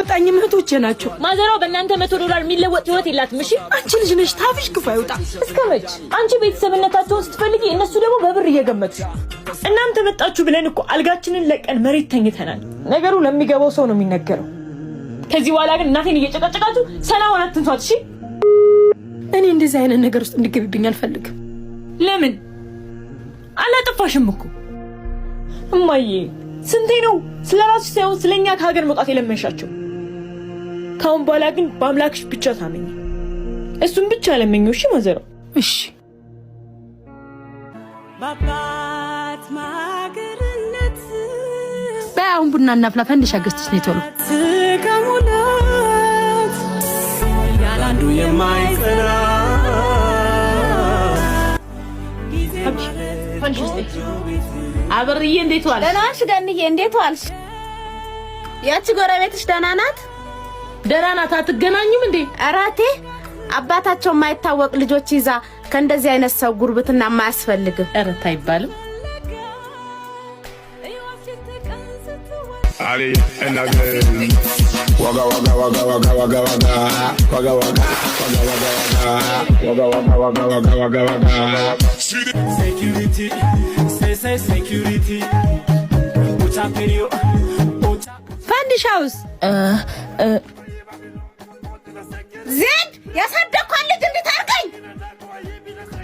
አይወጣኝም። እህቶቼ ናቸው። ማዘሯ በእናንተ 100 ዶላር የሚለወጥ ህይወት የላትም። እሺ። አንቺ ልጅ ነሽ፣ ታፍሽ ክፉ አይውጣ። እስከ መች አንቺ ቤተሰብነታቸውን ስትፈልጊ እነሱ ደግሞ በብር እየገመቱ። እናንተ መጣችሁ ብለን እኮ አልጋችንን ለቀን መሬት ተኝተናል። ነገሩ ለሚገባው ሰው ነው የሚነገረው። ከዚህ በኋላ ግን እናቴን እየጨቀጨቃችሁ ሰላሟን አትንሷት። እሺ። እኔ እንደዚህ አይነት ነገር ውስጥ እንድገቢብኝ አልፈልግም። ለምን? አላጠፋሽም እኮ እማዬ። ስንቴ ነው ስለ ራስሽ ሳይሆን ስለኛ ከሀገር መውጣት የለመንሻቸው? ከአሁን በኋላ ግን በአምላክሽ ብቻ ታመኝ። እሱን ብቻ ለመኘው። እሺ ማዘሯ? እሺ። በአባት ማገርነት። በይ አሁን ቡና እናፍላ። ፈንዲሻ ገዝተሽ ነይ ቶሎ። ትከሙላት ያላንዱ የማይጸና። አበርዬ፣ እንዴት ዋልሽ? ደህና ዋልሽ ገንዬ፣ እንዴት ዋልሽ? ያቺ ጎረቤትሽ ደህና ናት? ደህና ናት። አትገናኙም እንዴ? እራቴ አባታቸው የማይታወቅ ልጆች ይዛ ከእንደዚህ አይነት ሰው ጉርብትና አያስፈልግም። ኧረ አይባልም። Ali and again. Wagga wagga wagga wagga wagga wagga wagga wagga wagga wagga wagga wagga wagga wagga wagga. Security, say say security. Ucha video, ucha. ፈንዲሻውስ? ዜድ፣ ያሳደግኳት ልጅ እንዴት አድርገኝ!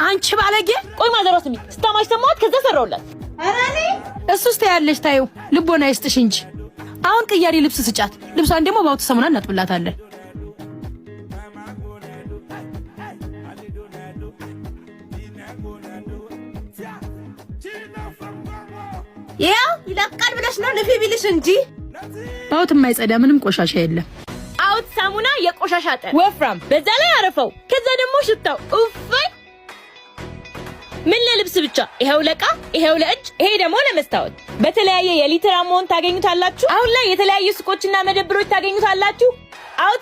አንቺ ባለጌ! ቆይ ማዘሯ ስሚ፣ ስታማሽ ሰማኋት፣ ከዛ ሰራውላት። ኧረ እኔ እሱስ ታያለሽ፣ ታዩ ልቦና ይስጥሽ እንጂ። አሁን ቅያሪ ልብስ ስጫት። ልብሷን ደግሞ በአውት ሰሙና እናጥብላታለን። ይኸው ይለቃል ብለሽ ነው ልፊ ቢልሽ እንጂ። በአውት የማይጸዳ ምንም ቆሻሻ የለም። አውት ሳሙና የቆሻሻ ጠር ወፍራም፣ በዛ ላይ አረፈው። ከዛ ደግሞ ሽታው ኡፍ! ምን ለልብስ ብቻ፣ ይሄው ለቃ፣ ይሄው ለእጅ፣ ይሄ ደግሞ ለመስታወት። በተለያየ የሊትር amount ታገኙታላችሁ። አሁን ላይ የተለያዩ ሱቆችና መደብሮች ታገኙታላችሁ። አውት